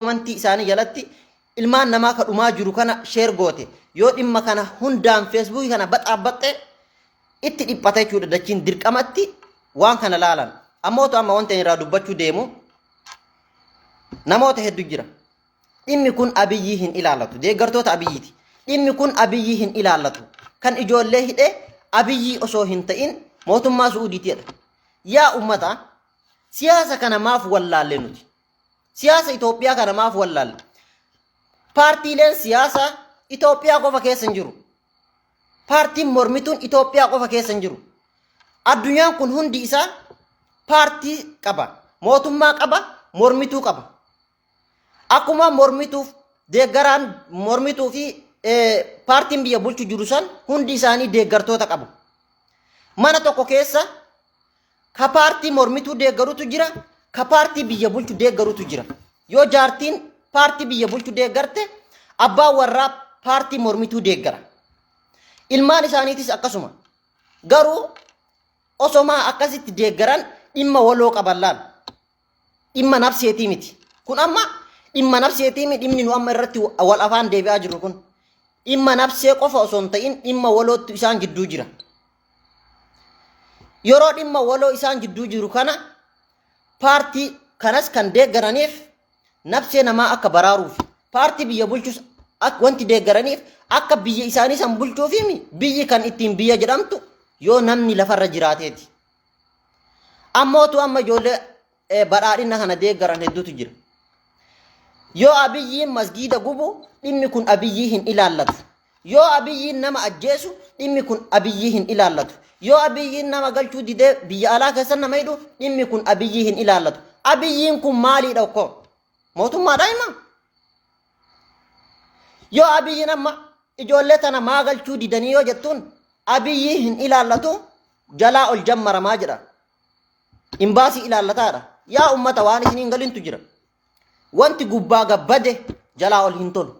Komantii isaanii jalatti ilmaan namaa ka dhumaa jiru kana share goote, yoo dhimma kana hundaan Feesbuukii kana baxaabbaxxe, itti dhiphata jechuudha. Dachiin dirqamatti waan kana laalan. Ammootu amma wanta inni irraa dubbachuu deemu, namoota hedduu jira. Dhimmi kun Abiyyii hin ilaallatu. Deeggartoota Abiyyiiti. Dhimmi kun Abiyyii hin ilaallatu. Kan ijoollee hidhe Abiyyii osoo hin ta'in mootummaa Su'uudiitiidha. Yaa ummata, siyaasa kana maaf wallaalle nuti? Siyaasa Itoophiyaa kana maaf wallaalle? Paartiileen siyaasaa Itoophiyaa qofa keessa hin jiru. Paartiin mormituun Itoophiyaa qofa keessa hin jiru. Addunyaan kun hundi isaa paartii qaba, mootummaa qaba, mormituu qaba. Akkuma mormituuf deeggaraan mormituu fi paartiin biyya bulchu jiru san hundi isaanii deeggartoota qabu. Mana tokko keessa ka paartii mormituu deeggarutu jira, ka paartii biyya bulchu deeggarutu jira. Yoo jaartiin paartii biyya bulchu deeggarte, abbaan warraa paartii mormituu deeggara. Ilmaan isaaniitis akkasuma. Garuu osomaa akkasitti deeggaran dhimma waloo qaban laal. Dhimma nafseetii miti. Kun amma dhimma nafseetii miti, dhimmi nu amma irratti wal afaan deebi'aa jirru kun. Dhimma nafsee qofa osoo hin ta'in dhimma walootu isaan jidduu jira. Yeroo dhimma waloo isaan jidduu jiru kana, paartii kanas kan deeggaraniif nafsee namaa akka baraaruuf, paartii biyya bulchus wanti deeggaraniif akka biyya isaanii san bulchuufi. Biyyi kan ittiin biyya jedhamtu yoo namni lafarra jiraateeti. Ammootu amma ijoollee Badhaadhina kana deeggaran hedduutu jira. Yoo Abiyyiin masgiida gubu, dhimmi kun Abiyyii hin ilaallatu. Yoo Abiyyiin nama ajjeesu, dhimmi kun Abiyyii hin ilaallatu. Yoo Abiyyiin nama galchuu didee biyya alaa keessa nama hidhu, dhimmi kun Abiyyii hin ilaallatu. Abiyyiin kun maaliidha okkoo? Mootummaadha hima? Yoo Abiyyiin amma ijoollee tana maa galchuu didanii yoo jettuun, Abiyyii hin ilaallatu, jalaa ol jammaramaa jedha. Imbaasii ilaallataadha. Yaa ummata, waan isiniin galintu jira. Wanti gubbaa gabbade jalaa ol hin tolu.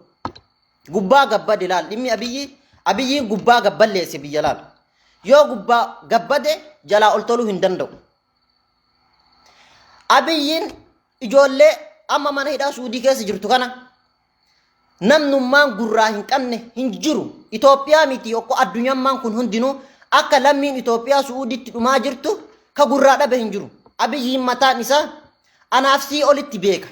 Gubbaa gabbade laal, dhimmi Abiyyi, Abiyyiin gubbaa gabballeesse biyya laal. Yoo gubbaa gabbade jalaa ol toluu hin danda'u. Abiyyiin ijoollee amma mana hidhaa Suudii keessa jirtu kana namnummaan gurraa hin qabne hin jiru. Itoophiyaa miti okko, addunyammaan kun hundinuu akka lammiin Itoophiyaa Su'uuditti dhumaa jirtu ka gurraa dhabe hin jiru. Abiyyiin mataan isaa anaaf sii olitti beeka.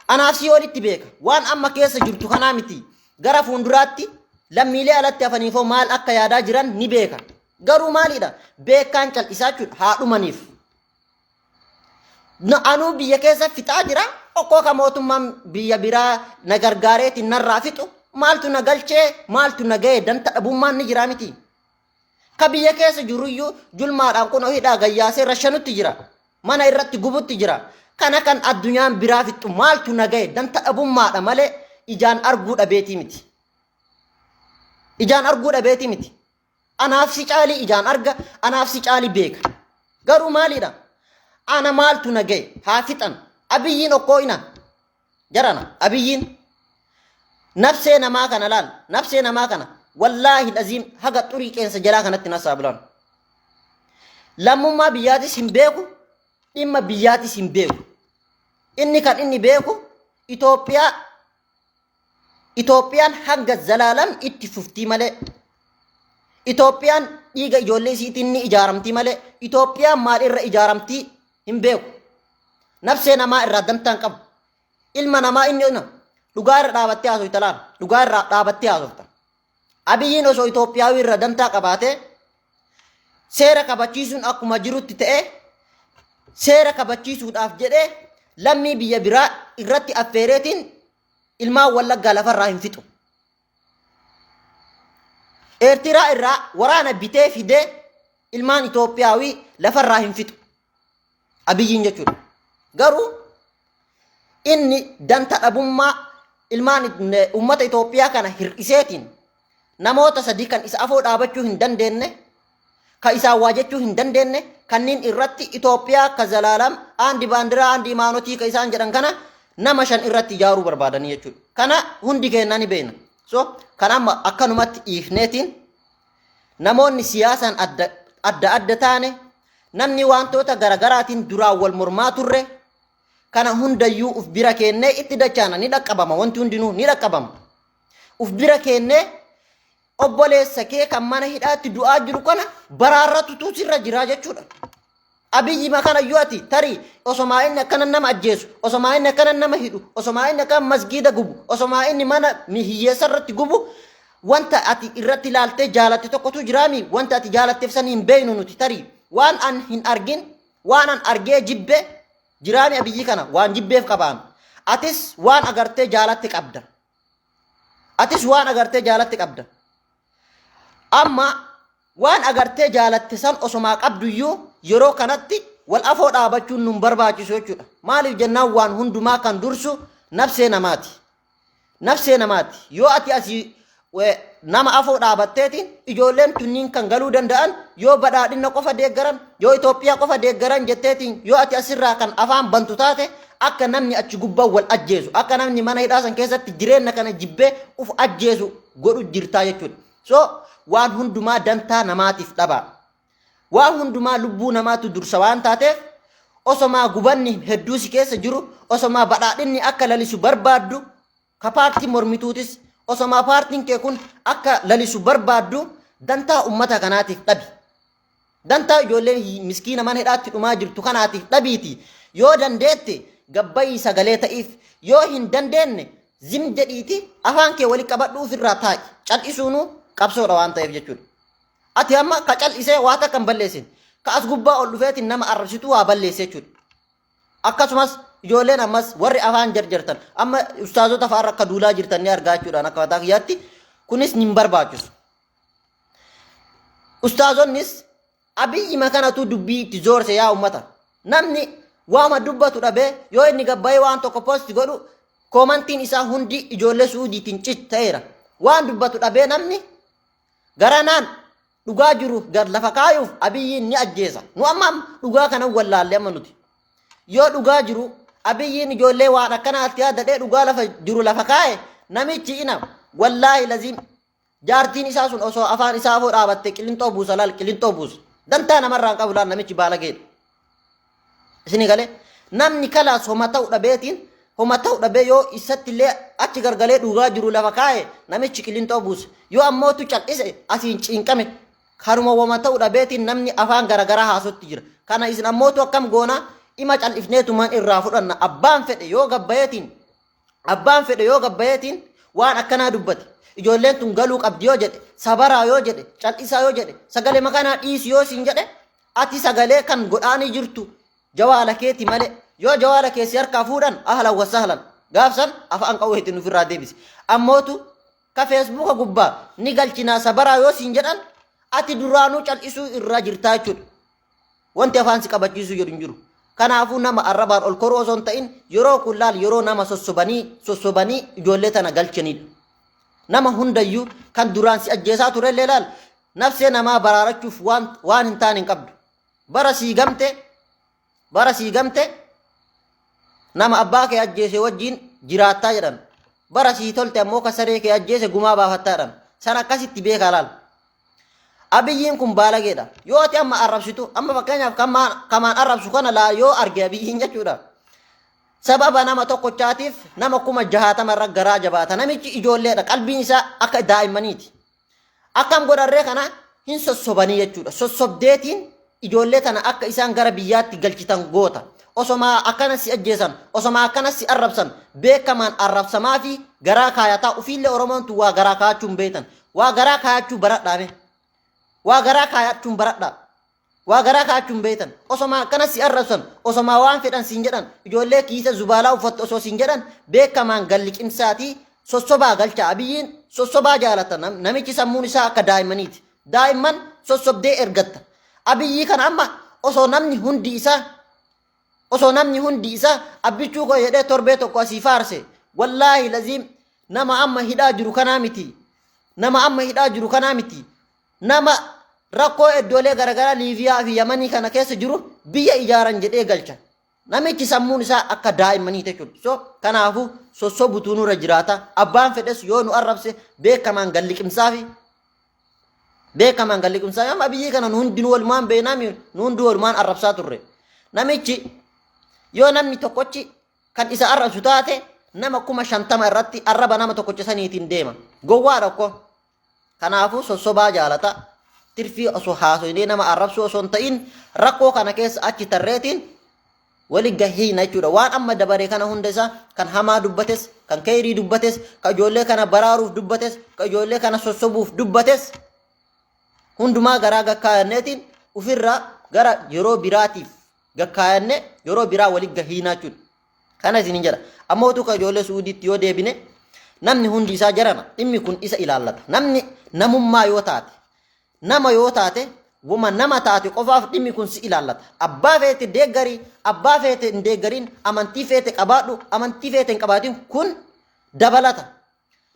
Anaaf sii olitti beeka. Waan amma keessa jirtu kanaa miti. Gara fuulduraatti lammiilee alatti hafaniifoo maal akka yaadaa jiran ni beeka. Garuu maalidha? Beekaan cal'isaa jechuudha haa dhumaniif. Anuu biyya keessa fixaa jira. Okkoo ka mootummaan biyya biraa na gargaareetiin narraa fixu maaltu na galchee, maaltu na ga'e? Danta dhabummaan ni jira miti. Ka biyya keessa jiruyyuu julmaadhaan kun hidhaa gayyaasee rashanutti jira. Mana irratti gubutti jira. Kana kan addunyaan biraa fixu maaltu na ga'e? Danta dhabummaadha malee ijaan arguu dhabeetii miti. Ijaan arguu dhabeetii miti. Anaaf si caalii ijaan arga, anaaf si caalii beeka. Garuu maalidha? Ana maaltu na ga'e? Haa fixan. Abiyyiin okkoo ina. Jarana, Abiyyiin. Nafsee namaa kana laal. Nafsee namaa kana. Wallaahi aziim, haga xurii qeensa jalaa kanatti nasaa bulan. Lammummaa biyyaatis hin beeku, dhimma biyyaatis hin beeku. Inni kan inni beeku Itoophiyaa, Itoophiyaan hanga zalaalam itti fuftii malee, Itoophiyaan dhiiga ijoollee isiitiin ni ijaaramtii malee, Itoophiyaan maal irra ijaaramtii hin beeku. Nafsee namaa irraa dantaa hin qabu. Ilma namaa inni dhugaa irra dhaabattee haasofta laal. Dhugaa irra dhaabattee haasofta. Abiyyiin osoo Itoophiyaawii irra dantaa qabaatee, seera kabachiisuun akkuma jirutti ta'e, seera kabachiisuudhaaf jedhee lammii biyya biraa irratti affeereetiin ilmaan Wallaggaa lafarraa hin fixu. Eertiraa irraa waraana bitee fidee ilmaan Itoophiyaawii lafarraa hin fixu. Abiyyiin jechuudha. Garuu inni danta dhabummaa ilmaan uummata Itoophiyaa kana hir'iseetiin namoota sadii kan isa afoo dhaabachuu hin dandeenye, ka isaan waa jechuu hin dandeenye kanneen irratti Itoophiyaa ka zalaalam aandi baandiraa aandi imaanotii ka isaan jedhan kana nama shan irratti ijaaruu barbaadanii jechuudha. Kana hundi keenya ni beekna. So kan amma akkanumatti dhiifneetiin namoonni siyaasaan adda adda adda taane, namni wantoota garagaraatiin duraan wal mormaa turre, Kana hundayyuu uf bira keennee itti dachaana ni dhaqqabama wanti hundinuu ni dhaqqabama. Uf bira keennee obboleessa kee kan mana hidhaatti du'aa jiru kana baraarratutu sirra jira jechuudha. Abiyyi makanayyuu ati tarii osomaa inni akkana nama ajjeesu, osomaa inni akkana nama hidhu, osomaa inni akkana masgiida gubu, osomaa inni mana hiyyeessa irratti gubu wanta ati irratti ilaaltee jaalatte tokkotu jiraami wanta ati jaalatteef san hin beeknu nuti tarii waan an hin argin waan an argee jibbe jiraami Abiyyi kana waan jibbeef qabaan. Atis waan agartee jaalatte qabda. Atis waan agartee jaalatte qabda. Amma waan agartee jaalatte san osomaa qabduyyuu yeroo kanatti wal afoo dhaabachuun nun barbaachisu jechuudha. Maaliif jennaan waan hundumaa kan dursu nafsee namaati. Nafsee namaati. Yoo ati asii nama afoo dhaabatteetiin ijoolleen tunniin kan galuu danda'an yoo badhaadhina qofa deeggaran yoo Itoophiyaa qofa deeggaran jetteetiin yoo ati asirraa kan afaan bantu taate akka namni achi gubbaa wal ajjeesu akka namni mana hidhaa san keessatti jireenya kana jibbee uf ajjeesu godhu jirtaa jechuudha. So waan hundumaa dantaa namaatiif dhabaa. Waan hundumaa lubbuu namaatu dursa waan taateef osomaa gubanni hedduu si keessa jiru osomaa badhaadhinni akka lalisu barbaaddu ka paartii mormituutis osomaa paartiin kee kun akka lalisu barbaaddu dantaa ummata kanaatiif dhabi. Dantaa ijoolleen miskiina mana hidhaatti dhumaa jirtu kanaatiif dhabiiti. Yoo dandeette gabbayii sagalee ta'iif yoo hin dandeenye zim jedhiiti afaan kee wali qabadhu ofirraa taa'i. Cal'isuunuu qabsoodha waan ta'eef jechuudha. Ati amma ka cal'isee waa takka hin balleessin. Ka as gubbaa ol dhufeetiin nama arrabsitu waa balleesse jechuudha. Akkasumas ijoolleen ammas warri afaan jarjartan amma ustaazota fa'aarra akka duulaa jirtan ni argaa jechuudhaan akka mataa kiyyaatti kunis hin barbaachisu. Ustaazonnis Abiyyi makanatu dubbii itti zoorse yaa ummata. Namni waama dubbatu dhabee yoo inni gabbayee waan tokko post godhu koomantiin isaa hundi ijoollee Suudiitiin cit ta'eera. Waan dubbatu dhabee namni garanaan dhugaa jiru gad lafa kaayuuf Abiyyiin ni ajjeesa. Nu amma dhugaa kana wallaalle amma nuti. Yoo dhugaa jiru Abiyyiin ijoollee waan akkanaatti yaadadhee dhugaa lafa jiru lafa kaaye namichi ina wallaahi laziim jaartiin isaa sun osoo afaan isaa afoo dhaabatte qilinxoo buusa laal qilinxoo buusa. Dantaa namarraa hin qabu laal namichi baalageedha. Isinii galee namni kalaas homa ta'u dhabeetiin homa ta'u dhabee yoo isatti illee achi gargalee dhugaa jiru lafa kaa'e namichi qilinxoo buusa. Yoo ammootu cal'ise asiin ciinqame kanuma wama ta'u dhabeetiin namni afaan garagaraa haasutti jira. Kana isin ammootu akkam goona ima cal'ifneetumaan irraa fudhanna abbaan fedhe yoo gabbayeetiin Abbaan fedhe yoo gabbayeetiin waan akkanaa dubbate ijoolleen tun galuu qabdi yoo jedhe sabaraa yoo jedhe cal'isaa yoo jedhe sagalee makanaa dhiisi yoo siin jedhe ati sagalee kan godhaanii jirtu jawaala keeti malee yoo jawaala kee si harkaa fuudhan ahlan wasahlan gaafsan afaan qawweetiin ofirraa deebisi ammootu ka feesbuuka gubbaa ni galchinaa sabaraa yoo siin jedhan ati duraanuu cal'isuu irraa jirtaa jechuudha. Wanti afaan si qabachiisuu jedhu hin jiru. Kanaafuu nama arrabaan ol koruu osoo hin ta'in yeroo kun laal yeroo nama sossobanii sossobanii ijoollee tana galchanidha. Nama hundayyuu kan duraan si ajjeesaa turellee laal nafsee namaa baraarachuuf waan waan hin taane hin qabdu. Bara sii gamte bara sii gamte nama abbaa kee ajjeese wajjin jiraattaa jedhan. Bara sii tolte ammoo ka saree kee ajjeese gumaa baafattaa jedhan. San akkasitti beekaa laal. Abiyyiin kun baalageedha. Yoo ati amma arrabsitu, amma fakkeenyaaf kamaan arrabsu kana laa yoo arge Abiyyiin jechuudha. Sababa nama tokkochaatiif nama 60,000 irra garaa jabaata. Namichi ijoolleedha. Qalbiin isaa akka daa'immaniiti. Akkam godharree kana hin sossobanii jechuudha. Sossobdeetiin ijoollee tana akka isaan gara biyyaatti galchitan goota. Osomaa akkana si ajjeesan, osomaa akkana si arrabsan, beekamaan arrabsamaa fi garaa kaayataa ufiillee Oromoon tun waa garaa kaayachuu hin beektan. Waa garaa kaayachuu baradhaa mee. Waa garaa kaayachuun baradhaa. Waa garaa kaayachuu hin beektan. Osomaa akkana si arrabsan, osomaa waan fedhan siin jedhan, ijoollee kiisa zubaalaa uffattu osoo siin jedhan, beekamaan gad liqimsaatii sossobaa galchaa. Abiyyiin sossobaa jaalata. Namichi sammuun isaa akka daa'immaniiti. Daa'imman sossobdee ergatta. Abiyyii kana amma osoo namni hundi isaa osoo namni hundi isaa abbichuu koo jedhee torbee tokko asii faarse wallaahi laziim nama amma hidhaa jiru kanaa miti nama amma hidhaa jiru kanaa miti nama rakkoo iddoolee garaagaraa Liibiyaa fi Yamanii kana keessa jiru biyya ijaaran jedhee galcha. Namichi sammuun isaa akka daa'immanii jechuudha. So kanaafuu sossobutu nurra jiraata. Abbaan fedhes yoo nu arrabse beekamaan gad liqimsaafi beekamaan gad liqimsaafi amma biyyi kana nu hundinuu walumaan beeknaa nu hunduu walumaan arrabsaa turre. Namichi yoo namni tokkochi Kan isa arrabsu taate nama 50,000 irratti arraba nama tokkocha saniitiin deema. Gowwaadha ko. Kanaafuu sossobaa jaalata. Tirfii osoo haasoynee nama arrabsuu osoo hin ta'in rakkoo kana keessa achi tarreetiin wali gahiina jechuudha. Waan amma dabaree kana hunda isaa kan hamaa dubbates, kan keyrii dubbates, kan ijoollee kana baraaruuf dubbates, kan ijoollee kana sossobuuf dubbates hundumaa garaa gakkaayanneetiin ofirraa gara yeroo biraatiif gakkaayanne yeroo biraa wali gahiinaa jechuudha. Kana isinin jedha. Amma utuu kan ijoollee Suudiitti yoo deebine namni hundi isaa jarana dhimmi kun isa ilaallata. Namni namummaa yoo taate nama yoo taate wama nama taate qofaaf dhimmi kun si ilaallata. Abbaa feete deeggarii, abbaa feete hin deeggariin, amantii feete qabaadhu, amantii feete hin qabaatin kun dabalata.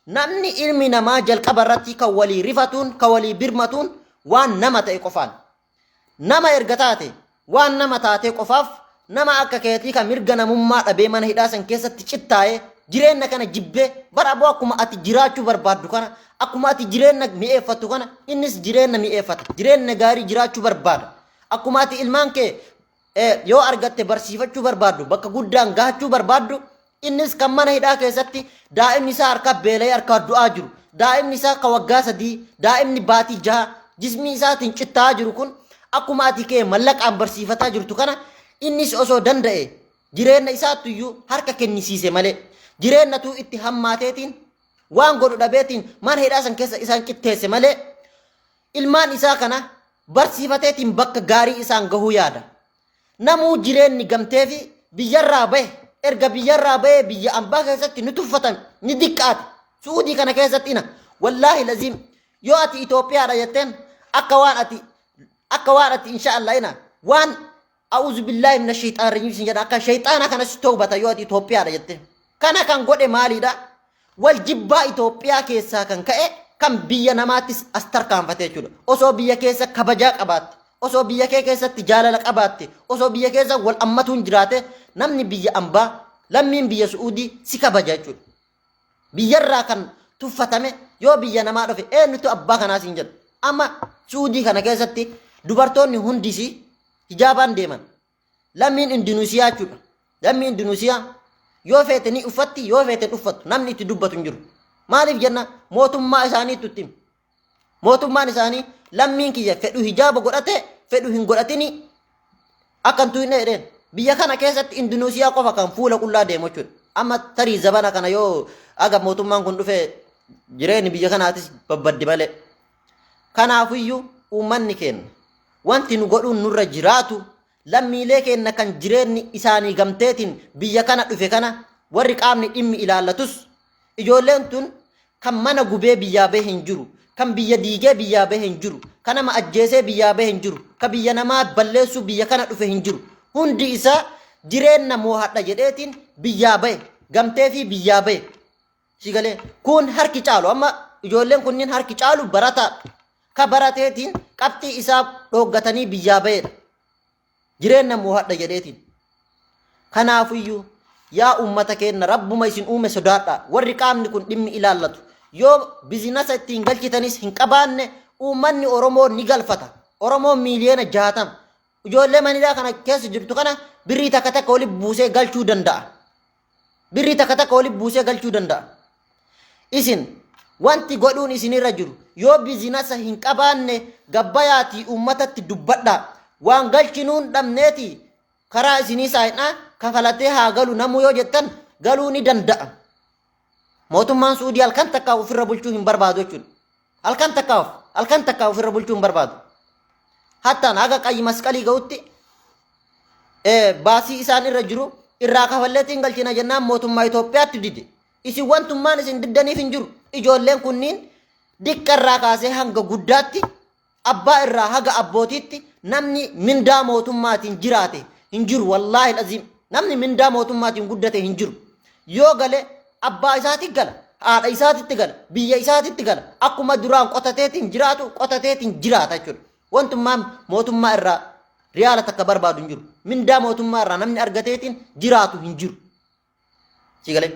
Namni ilmi namaa jalqaba irratti kan walii rifatuun, kan walii birmatuun waan nama ta'e qofaan. Nama erga taate, waan nama taatee qofaaf nama akka keetii kan mirga namummaa dhabee mana hidhaa san keessatti cittaa'ee jireenna kana jibbee bara aboo akkuma ati jiraachuu barbaaddu kana akkuma ati jireenna mi'eeffattu kana innis jireenna mi'eeffata jireenna gaarii jiraachuu barbaada akkuma ati ilmaan kee yoo argatte barsiifachuu barbaaddu bakka guddaan gahachuu barbaaddu innis kan mana hidhaa keessatti daa'imni isaa harkaa beela'ee harkaa du'aa jiru daa'imni isaa ka waggaa 3 daa'imni baatii 6 jismii isaatiin cittaa'aa jiru kun akkuma ati kee mallaqaan barsiifataa jirtu kana innis osoo danda'e jireenna isaattuyyuu harka kennisiise malee jireennatuu itti hammaateetiin waan godhu dhabeetiin mana hidhaa san keessa isaan qixxeesse malee ilmaan isaa kana barsiifateetiin bakka gaarii isaan gahuu yaada. Namuu jireenni gamteefi biyyarraa bahe erga biyyarraa bahee biyya ambaa keessatti ni tuffatame ni diqqaate. Su'uudii kana keessatti ina wallaahi laziim yoo ati Itoophiyaadha jetteen akka waan ati akka waan ati insha Allah ina waan a'uuzu billaahi mina shayxaan rajiim sin jedha akka shayxaana kana si towbata yoo ati Itoophiyaadha jette. Kana kan godhe maaliidha? Wal jibbaa Itoophiyaa keessaa kan ka'e kan biyya namaattis as tarkaanfate jechuudha. Osoo biyya keessa kabajaa qabaatte, osoo biyya kee keessatti jaalala qabaatte, osoo biyya keessa wal ammatuun jiraate namni biyya ambaa, lammiin biyya Su'uudii si kabaja jechuudha. Biyyarraa kan tuffatame yoo biyya namaa dhufe eenyutu abbaa kanaa siin jedha. Amma Su'uudii kana keessatti dubartoonni hundisii hijaabaan deeman. Lammiin Indunuusiyaa jechuudha. Lammii Indunuusiyaa yoo feete ni uffatti yoo feete hin uffattu namni itti dubbatu hin jiru. Maaliif jenna mootummaa isaaniitu itti hima. Mootummaan isaanii lammiin kiyya fedhu hijaaba godhate fedhu hin godhatini akkantuu hin dheedheen. Biyya kana keessatti Indunuusiyaa qofa kan fuula qullaa deemu jechuudha. Amma tarii zabana kana yoo aga mootummaan kun dhufe jireenyi biyya kanaatis babbaddi malee. Kanaafiyyuu uummanni keenya wanti nu godhuun nurra jiraatu lammiilee keenna kan jireenni isaanii gamteetiin biyya kana dhufe kana warri qaamni dhimmi ilaallatus ijoolleen tun kan mana gubee biyyaa bahe hin jiru, kan biyya diigee biyyaa bahe hin jiru, kan nama ajjeesee biyyaa bahe hin jiru, ka biyya namaa balleessuu biyya kana dhufe hin jiru. Hundi isaa jireenna moohadha jedheetiin biyyaa bahe, gamteefii biyyaa bahe. Si galee kun harki caalu amma ijoolleen kunniin harki caalu barataa ka barateetiin qabxii isaa dhooggatanii biyyaa baheedha. Jireenna moohadha jedheetiin. Kanaafiyyuu yaa uummata keenna rabbuma isin uume sodaadhaa. Warri qaamni kun dhimmi ilaallatu yoo bizinasa ittiin galchitanis hin qabaanne uummanni Oromoo ni galfata. Oromoon miiliyoona 60 ijoollee manidhaa kana keessa jirtu kana birrii takka takka walitti buusee galchuu danda'a. Birrii takka takka walitti buusee galchuu danda'a. Isin wanti godhuun isinirra jiru yoo bizinasa hin qabaanne gabbayaatii uummatatti dubbadhaa. Waan galchinuun dhabneeti karaa isinii saayinaa kafalatee haa galu namuu yoo jettan galuu ni danda'a. Mootummaan Suudii halkan takkaa ofirra bulchuu hin barbaadu jechuudha. Halkan takkaaf halkan takkaa ofirra bulchuu hin barbaadu. Hattaan haga qayyi masqalii ga'utti baasii isaan irra jiru irraa kafalleetiin galchina jennaan mootummaa Itoophiyaatti dide. Isin wantummaan isin diddaniif hin jiru. Ijoolleen kunniin diqqa irraa kaasee hanga guddaatti abbaa irraa haga abbootiitti namni mindaa mootummaatiin jiraate hin jiru. Wallaahi aziim namni mindaa mootummaatiin guddate hin jiru. Yoo gale abbaa isaatti gala, haadha isaatitti gala, biyya isaatitti gala. Akkuma duraan qotateetiin jiraatu qotateetiin jiraata jechuudha. Wantummaan mootummaa irraa riyaala takka barbaadu hin jiru. Mindaa mootummaa irraa namni argateetiin jiraatu hin jiru. Si galee?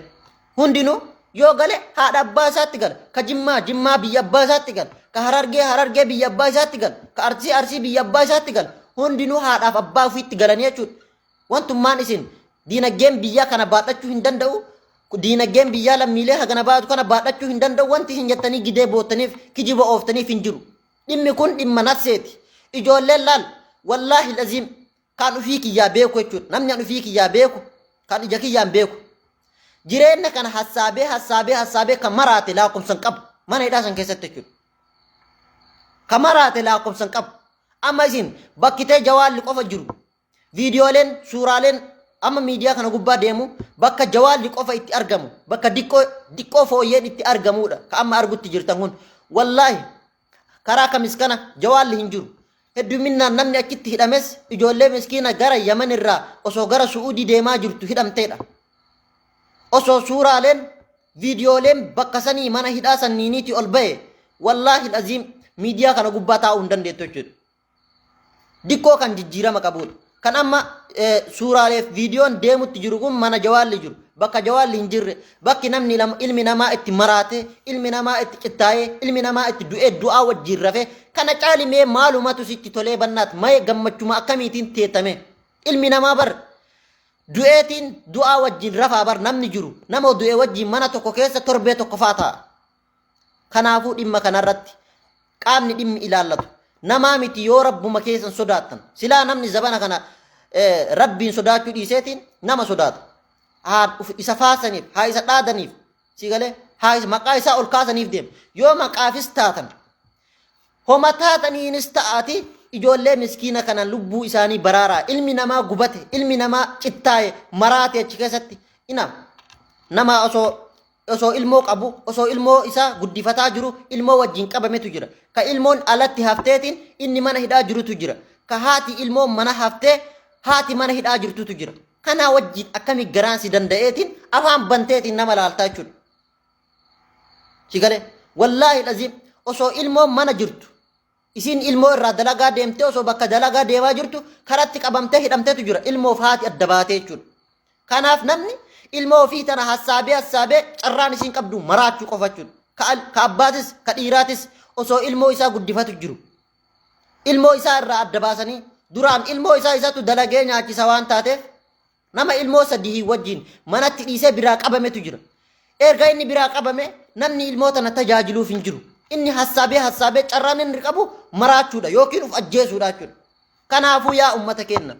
Hundinuu yoo gale haadha abbaa isaatti gala. Ka Jimmaa Jimmaa biyya abbaa isaatti gala. Ka Harargee Harargee biyya abbaa isaatti gala. Ka Arsii Arsii biyya abbaa isaatti gala. Hundinuu haadhaaf abbaa ofiitti galanii jechuudha. Wantummaan isin Diinagdeen biyyaa kana baadhachuu hin danda'u. Diinagdeen biyyaa lammiilee hagana baatu kana baadhachuu hin danda'u. Wanti isin jettanii gidee boottaniif kijiba ooftaniif hin jiru. Dhimmi kun dhimma nafseeti. Ijoolleen laal wallaahi laziim kan ofii kiyyaa beeku jechuudha. Namni an ofii kiyyaa beeku kan ija kiyyaan beeku. Jireenya kana hassaabee hassaabee hassaabee kan maraate lakkoofsa hin qabu. Mana hidhaa san keessatti jechuudha. Kan maraate lakkoofsa hin qabu. Amma isin bakkitee jawaalli qofa jiru. Viidiyooleen, suuraaleen amma miidiyaa kana gubbaa deemu bakka jawaalli qofa itti argamu, bakka diqqoo diqqoo fooyyeen itti argamuudha. Ka amma argutti jirtan kun. Wallaahi karaa kamis kana jawaalli hin jiru. Hedduminaan namni achitti hidhames ijoollee miskiina gara Yaman irraa osoo gara Su'uudii deemaa jirtu hidhamteedha. Osoo suuraaleen, viidiyooleen bakka sanii mana hidhaa sanniiniitii ol ba'e wallaahi aziim miidiyaa kana gubbaa taa'uu hin dandeettu jechuudha. Diqqoo kan jijjiirama qabuudha. Kan amma suuraaleef viidiyoon deemutti jiru kun mana jawaalli jiru. Bakka jawaalli hin jirre, bakki namni ilmi namaa itti maraate, ilmi namaa itti cittaa'ee, ilmi namaa itti du'ee du'aa wajjin rafee, kana caalimee maalumatu sitti tolee bannaat maye gammachuma akkamiitiin teetame. Ilmi namaa bar du'eetiin du'aa wajjin rafaa bar namni jiru nama du'e wajjin mana tokko keessa torbee tokko faa ta'a. Kanaafuu dhimma kanarratti qaamni dhimmi ilaallatu namaa miti yoo rabbuma keessan sodaattan silaa namni zabana kana rabbiin sodaachuu dhiiseetiin nama sodaata. Haa isa faasaniif, haa isa dhaadaniif, si galee haa maqaa isaa ol kaasaniif deema. Yoo maqaafis taatan homa taataniinis ta'aati ijoollee miskiina kana lubbuu isaanii baraaraa. Ilmi namaa gubate, ilmi namaa cittaa'e, maraate achi keessatti ina nama osoo ilmoo qabu, osoo ilmoo isaa guddifataa jiru, ilmoo wajjin qabametu jira. Ka ilmoon alatti hafteetiin inni mana hidhaa jirutu jira. Ka haati ilmoo mana haftee haati mana hidhaa jirtutu jira. Kanaa wajjin akkami garaan si danda'eetiin afaan banteetiin nama laaltaa jechuudha. Si galee wallaahi laziim osoo ilmoon mana jirtu isiin ilmoo irraa dalagaa deemtee osoo bakka dalagaa deemaa jirtu karatti qabamtee hidhamteetu jira ilmoof haati adda baatee jechuudha. Kanaaf namni ilmoo ofii tana hassaabee hassaabee carraan isiin qabdu maraachuu qofa jechuudha. Ka abbaatis ka dhiiraatis osoo ilmoo isaa guddifatu jiru. Ilmoo isaa irraa adda baasanii duraan ilmoo isaa isatu dalagee nyaachisa waan taateef nama ilmoo sadii wajjin manatti dhiisee biraa qabametu jira. Erga inni biraa qabame namni ilmoo tana tajaajiluuf hin jiru. Inni hassaabee hassaabee carraan inni qabu maraachuudha yookiin of ajjeesuudha jechuudha. Kanaafuu yaa ummata keenya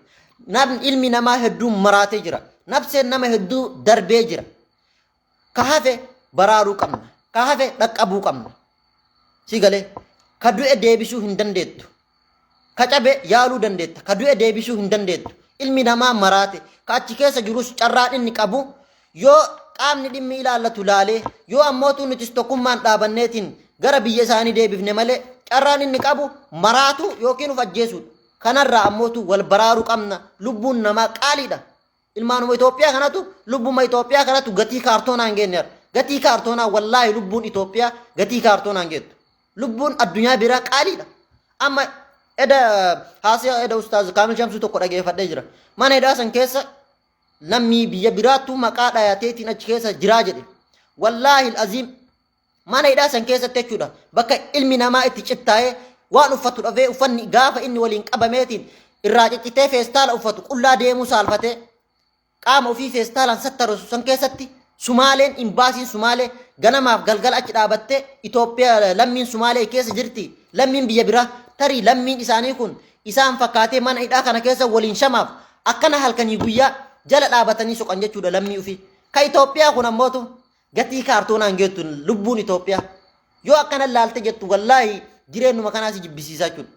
namni ilmi namaa hedduun maraatee jira. Nafseen nama hedduu darbee jira. Ka hafe baraaruu qabna. Ka hafe dhaqqabuu qabna. Si galee ka du'e deebisuu hin dandeettu. Ka cabe yaaluu dandeetta. Ka du'e deebisuu hin dandeettu. Ilmi namaa maraate. Ka achi keessa jirus carraan inni qabu yoo qaamni dhimmi ilaallatu laalee yoo ammootu nutis tokkummaan dhaabanneetiin gara biyya isaanii deebifne malee carraan inni qabu maraatu yookiin of ajjeesuudha. Kanarraa ammootu wal baraaruu qabna. Lubbuun namaa qaaliidha. Ilmaanuma Itoophiyaa kanatu lubbuma Itoophiyaa kanatu gatii kaartoonaa hin geenne har'a. Gatii kaartoonaa wallaahi lubbuun Itoophiyaa gatii kaartoonaa hin geettu. Lubbuun addunyaa biraa qaaliidha. Amma eda haasaya eda ustaaz Kaamil Shamsuu tokko dhageeffadhee jira. Mana hidhaa san keessa lammii biyya biraattuu maqaa dhayateetiin achi keessa jiraa jedhe. Wallaahi aziim mana hidhaa san keessatti jechuudha. Bakka ilmi namaa itti cittaa'ee waan uffatu dhabee uffanni gaafa inni waliin qabameetiin irraa ciccitee feestaala uffatu qullaa deemuu saalfatee qaama ofii feestaalaan sattarosu san keessatti Sumaaleen imbaasiin Sumaalee ganamaaf galgala achi dhaabattee Itoophiyaa lammiin Sumaalee keessa jirti lammiin biyya biraa tarii lammiin isaanii kun isaan fakkaatee mana hidhaa kana keessa waliin shamaaf akkana halkanii guyyaa jala dhaabatanii soqan jechuudha lammii ofii. Ka Itoophiyaa kun ammootu gatii kaartoonaa hin geettu lubbuun Itoophiyaa. Yoo akkana laalte jettu wallaahi jireenyuma kanaa si jibbisiisaa jechuudha.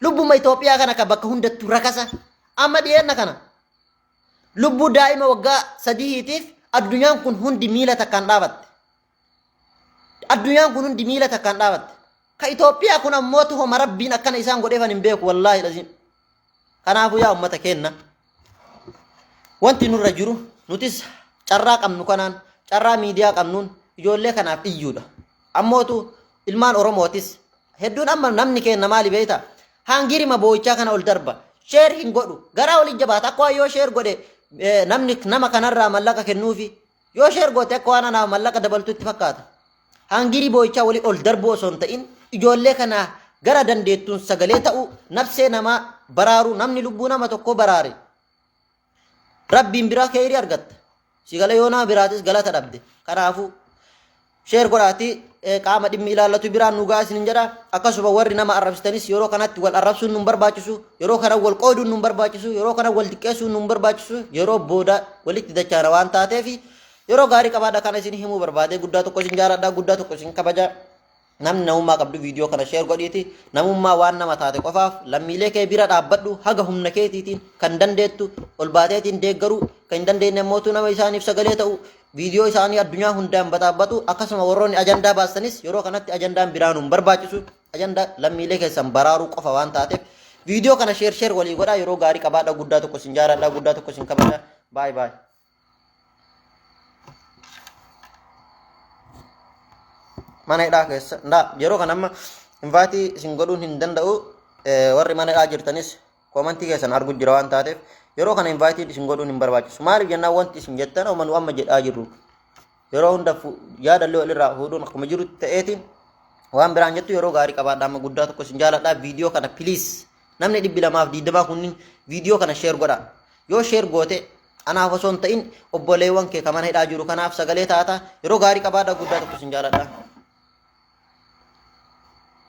Lubbuma Itoophiyaa kana ka bakka hundattuu rakasa amma dhiyeenna kana lubbuu daa'ima waggaa sadiitiif addunyaan kun hundi miila takkaan dhaabatte. Addunyaan kun hundi miila takkaan dhaabatte. Ka Itoophiyaa kun ammootu homa rabbiin akkana isaan godheefan hin beeku wallaahi laziim. Kanaafuu yaa ummata keenna wanti nurra jiru nutis carraa qabnu kanaan carraa miidiyaa qabnuun ijoollee kanaaf iyyuudha. Ammootu ilmaan Oromootis hedduun amma namni keenna maali beektaa? Hangirima boo'ichaa kana ol darba. Share hin godhu. Garaa waliin jabaata. Akka waan yoo share godhe namni nama kanarraa mallaqa kennuufi. Yoo share goote akka waan anaaf mallaqa dabaltutti fakkaata. Hangirii boo'ichaa walii ol darbuu osoo hin ta'in ijoollee kana gara dandeettuun sagalee ta'uu nafsee namaa baraaruu namni lubbuu nama tokkoo baraare. Rabbiin biraa keeyrii argatta. Si gala yoo nama biraatis galata dhabde. Kanaafuu share godhaatii qaama dhimmi ilaallatu biraan nu ga'a isinin jedha. Akkasuma warri nama arrabsitanis yeroo kanatti wal arrabsuun nun barbaachisu, yeroo kana wal qooduun nun barbaachisu, yeroo kana wal xiqqeessuun nun barbaachisu, yeroo booda walitti dachaana waan taateef yeroo gaarii qabaadha kana isin himuu barbaade. Guddaa tokko isin jaaladha, guddaa tokko isin kabaja. Namni namummaa qabdu viidiyoo kana share godhiiti namummaa waan nama taate qofaaf lammiilee kee bira dhaabbadhu haga humna keetiitiin kan dandeettu ol baateetiin deeggaruu kan hin dandeenye ammootu nama isaaniif sagalee ta'u viidiyoo isaanii addunyaa hundaan baxaabbatu akkasuma warroonni ajandaa baastanis yeroo kanatti ajandaan biraa nun barbaachisu ajandaa lammiilee keessan baraaruu qofa waan taateef viidiyoo kana share share walii godhaa yeroo gaarii qabaadha guddaa tokko isin jaaladha guddaa tokko isin kabaja baay baay. Mana hidhaa keessa ndaa yeroo kana amma invaatii isin godhuun hin danda'u warri mana hidhaa jirtanis koomantii keessan argu jira waan taateef yeroo kana invaatiin isin godhuun hin barbaachisu maaliif jennaan wanti isin jettan oma nu amma jedhaa jirru yeroo hunda yaadallee walirraa fuudhuun akkuma jiru ta'eetiin waan biraan jettu yeroo gaarii qabaadha amma guddaa tokko isin jaaladha viidiyoo kana piliis namni 220 kunniin viidiyoo kana sheer godha yoo sheer goote Anaaf osoo hin ta'in obboleewwan kee ka mana hidhaa jiru kanaaf sagalee taata. Yeroo gaarii qabaadhaa guddaa tokko isin jaaladha.